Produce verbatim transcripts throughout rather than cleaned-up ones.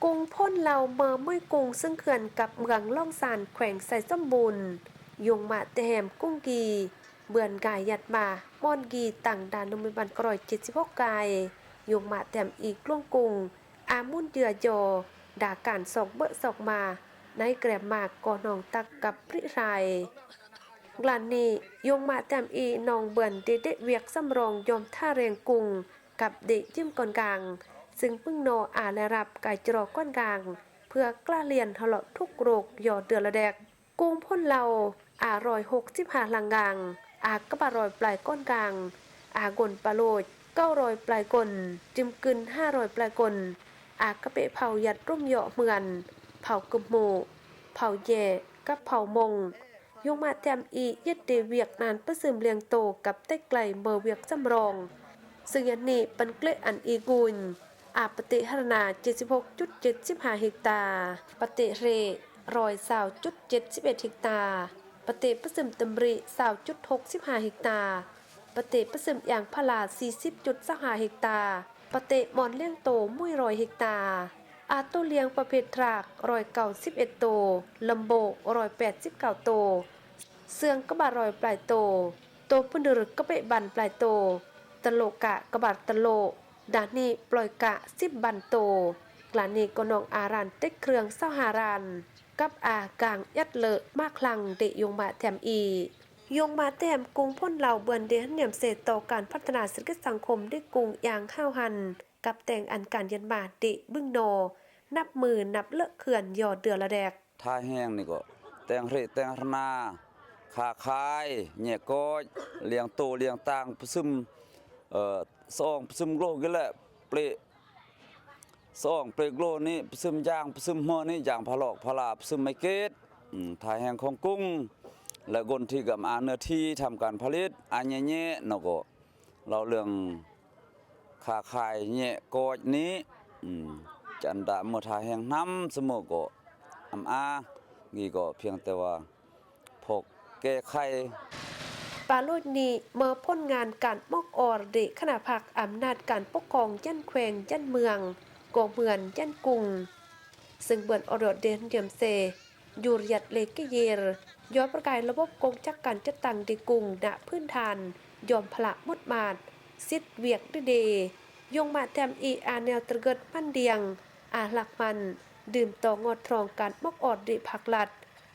Cung Phôn Lầu mơ mơi cung sưng khưan kăp mương Long San, kheng Sai Sông Bun. Yung mă tem cung gi bươn gai yat ma mon gi tăng đa năm mươi bảy roi chết sip hok gai. Yung mă tem i kluông cung a mun jia jo đa kan sok bơ sok ma nai krem ma ko nong tak kăp pri rai. Glan ni yung mă tem i nong bươn đê đê wiek săm rong yom tha reng cung kăp đê jim kon gang. Sưng pưng no a le rap kai chro kon gang pưa kla lien halo thuk rok yo dưa la đek. Cung Phôn Lầu a roi hok sip ha lăng gang, a kơ ba roi plai kon gang, a gon pa lôch kâu roi plai gon, jim kưn ha roi plai gon, a kơ pe phao yat rum yo mưan, phao kưp mu, phao ye, kăp phao mông. Yung mă tem i yet đê wiek nan pơsưm lieng tô kăp tek lai mơ wiek săm rong. Sưng yan ni păn klê ăn i guñ. A pơtê Harana chết sip hok chut chết sip ha hekta. Pơtê Hre roi sao chut chết sip et hekta. Pơtê pơsưm Tâm Ri sao chut hok sip ha hekta. Pơtê pơsưm Yang Pha La si sip chut sao ha hekta. Pơtê mon lieng tô mui roi hekta. A tô lieng pơphet rak roi kâu sip et tô. Lơm bô roi pet sip kâu tô. Sương kơ ba roi plai tô. Tô pơnơr kơ pe ban plai tô. Tơlô kă kơ ba tơlô. Đa ni ploi kă sip ban tô. Glan ni ko nong a ran tek krương sao ha ran. Kăp a gang yat lơ mak lăng đê yung mă tem i. Yung mă tem cung Phôn Lầu bươn đê hăn niêm se tô kan phatna sirkit sangkhom đê cung yang hao hăn. Kăp teng ăn kan yan ma đê bưng no. Năp mư năp lơ khưan yo dưa la đek. Tha heng ni ko, teng Hre, teng Harana, kha khai, nhe koch, lieng tô, lieng tang, pơsưm, ơ, song, pơsưm gloh gi lĕ, plê, song, plê gloh ni, pơsưm jang, pơsưm hmơ ni, jang pha lok, pha la, pơsưm mai ket. Ừm, tha heng khong kung, lĕ gon thi gam a nơ thi, tham kan phalit, a nhe nhe, no ko. Lao lương kha khai nhe koch ni, ừm, chăn đa mơ tha heng năm sơmơ ko. Am a, gi ko phiêng te wa phok kê khai. Pa lôch ni mơ phôn ngan kan mok or đê khana phak amnat kan pok kong yan kheng yan mương, ko mưan yan cung. Sưng bươn or yo đê hăn niêm se. Yur yat lê kê yer, yo pơrkai lơbop kông chăk kan chơtăng đê cung đă phưn than, yom pha la mut mat, sit wiek đê đê. Yung mă tem i a neo tơrgơt măn đieng, a hlak măn, đưm to ngot trong kan mok or đê phak lăt,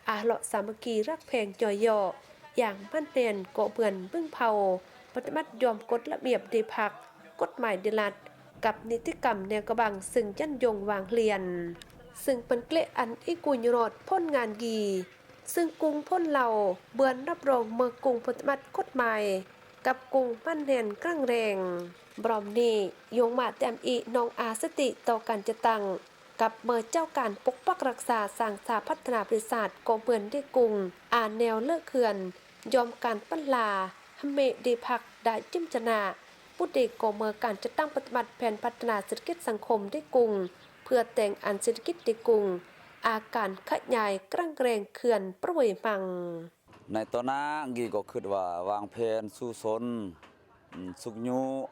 a lok samaki răk pheng yo yo, yang măn nen ko bươn bưng phao, pơtơmăt yom kôt lăp iep đê phak, kôt mai đê lăt. Kăp ni ti kăm neo kơbang sưng yan yong wang hlien. Sưng pơnklĕ ăn i kuñ rot phôn ngan gi. Sưng kung phôn lao, bươn rap rong mơ kung pơtơmăt kôt mai. Kăp kung măn nen krang reng. Brom ni, yung mă tem i nong a sơti tô kan chơtăng. Kăp mơ chao kan pok pak raksa sang sa phatna prisat ko bươn đê kung a neo lơ khưan. Yom kan pơla, hơme đê phak đa jim chơna. Put đê ko mơ kan chơtăng pơtơmăt phen phatna sirkit sangkhom đê kung, pưa teng ăn sirkit đê kung, a kan khăt nhai krang kreng khưan pơrwei măng. Nai tona gi ko khut wa wang phen su son, mm, suk nyu,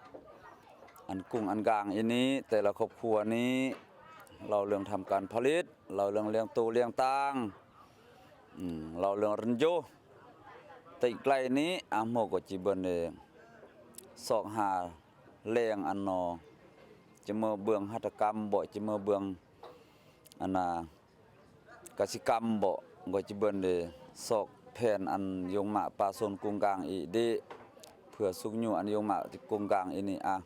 ăn kung ăn gang ini, te la khop khua ni, lao lương tham kan phalit, lao lương liêng tu liêng tang, mm, lao lương rơnjoh. Tei klai ni, a mô ko chi bươn đê. Sok ha leng ano. Chi mơ bươn hata kam bô, chi mơ bươn ana kasi kam bô, ngo chi bươn đê sok phen ăn yung mă pa son kung gang i đê. Pưa suk nyu ăn yung mă kung gang ini a.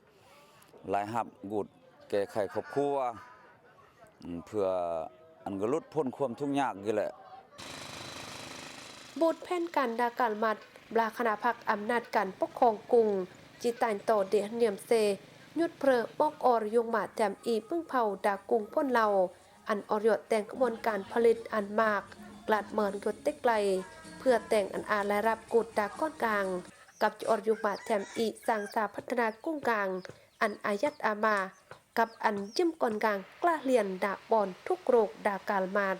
Lai hăp gŭt kê khai khop khua. Pưa ăn gơlŭt phôn khua thung nhạc gi lĕ. Bôt phen kan đa kal mat, blah khana phak amnat kan pok khong kung, chi tanh tô đê hăn niêm se, nhut prơ mok or yung mă tem i pưng phao đa kung phôn lao, ăn or yo teng kơmon kan phalit ăn mak, glăt mơn gŭt têk lai, pưa teng ăn a lai răp gŭt đa kon gang, kăp chi or yung mă tem i sang sa phatna kung gang, ăn a yat a ma, kăp ăn jim kon gang kla hlien đa ƀon thuk rôk đa kal mat.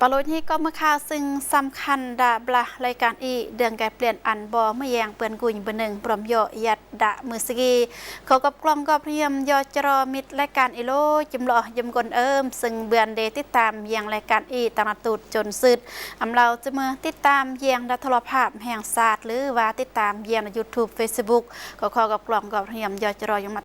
Pal lut nhi kop mekha sing samkhan đa blah lai kan i dang gai plian an bo meyang pyn guñ beneng brom yo yat đa mesegi. Kop kop klong kop riem yo chro mit lai kan i lo chim lo jum gon em sing bươn de titam yang lai kan i tang na tut chon sut. Amlau chim titam yang đa tholop hap heng sat lư wa titam yang đa YouTube, Facebook. Kop kop kop klong kop riem yo chro yang